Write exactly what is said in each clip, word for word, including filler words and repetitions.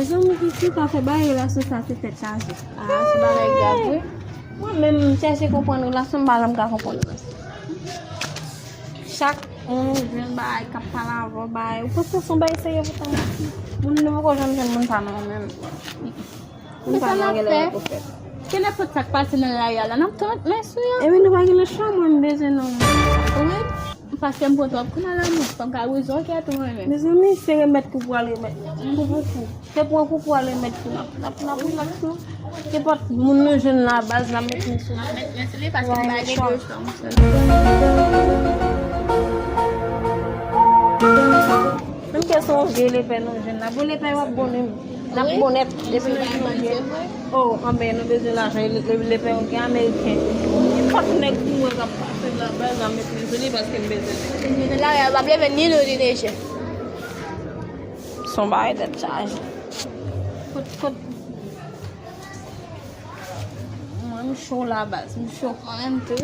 Zanmi ki si ka fè bay relasyon sa se tèt chaje. Ah, se bagay grav, wi. Mwen menm, m chèche konprann relasyon, m pa janm ka konprann relasyon. Chak moun ou jwenn bagay k ap pale avè w, bagay, ou panse se yon bagay serye pou tande? Moun nou poko janm jwenn moun pa nan menm. Moun pa nan gen lè pou fèt. Ke nenpòt sa k pase nan lari a la, n ap tou met men sou yo. Epi nou pa gen lòt chwa, mwen m bezwen nan. Wi, paske m pran twòp kou nan lanmou, fò m ka rezon kè tou mwen menm. Mezanmi, se remèd kou pou al remèd kou pou kou. Se pran kou pou al remèt kou. N ap, n ap, n ap remèt kou. Nenpòt moun nou jwenn la baz, n ap met men sou li. N ap met men sou li paske nou pa gen dòt chwa, monchè. Menm ke se yon vye lepè nou jwenn la. Bon, lepè w ap bon menm. N ap bon nèt depi nou jwenn yon vye. Oh, anben, nou bezwen lajan. Le, le, lepè yon gen ameriken. Nenpòt nèg pou mwen k ap pase la baz, n ap met men sou li paske m bezwen nèg. Jwenn la, yo p ap leve ni lou ni lejè. Son bagay tèt chaje. Kot, kot. Mwen, m cho la baz, m cho mwen menm tou.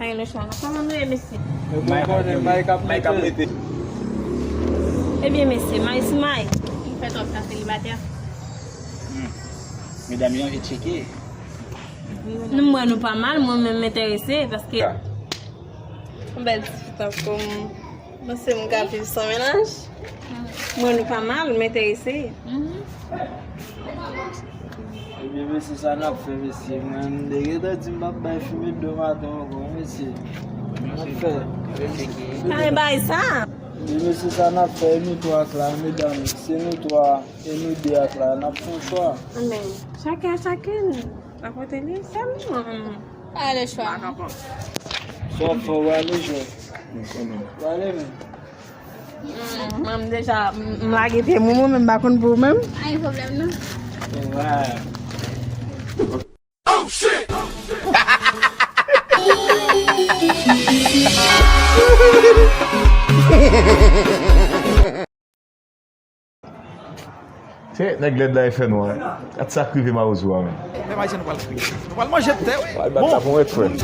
Pa gen lòt chwa non. Kòman nou ye, mesye? Mike ap mete. Ebyen, mesye, May si May. M fè twòp tan selibatè. Hmm. Medam yo anvi tcheke. Nou, m wè nou pa mal, mwen menm m enterese, paske yon bèl ti fi tankou m. Panse m ka viv san mennaj? Mwen, nou pa mal, m enterese. Ebyen, mesye, sa n ap fè, mesye? Mwen, m te gentan di m p ap bay fime demen maten ankò, mesye. N ap fè. Pa gen bagay sa. Ebyen, mesye, sa n ap fè, e nou twa k la, medam, se nou twa, e nou de ak la, n ap fè yon chwa. Anben, chacun, chacune, rakonte li, sèlman. Ale chwa. Sa w ap fè, w ale jwe. W ale menm. Mm, mwen, m deja, m, m lage pye m, mwen menm, m pa konn pou ou menm. Pa gen pwoblèm, non. Wow. Se nèg lèd la e fè nwa. Gad sa k rive mawozo a menm. Pèp ayisyen nou pral kriye. Nou pral manje tè, wi. Pral bat la pou mwen, frè. Bon.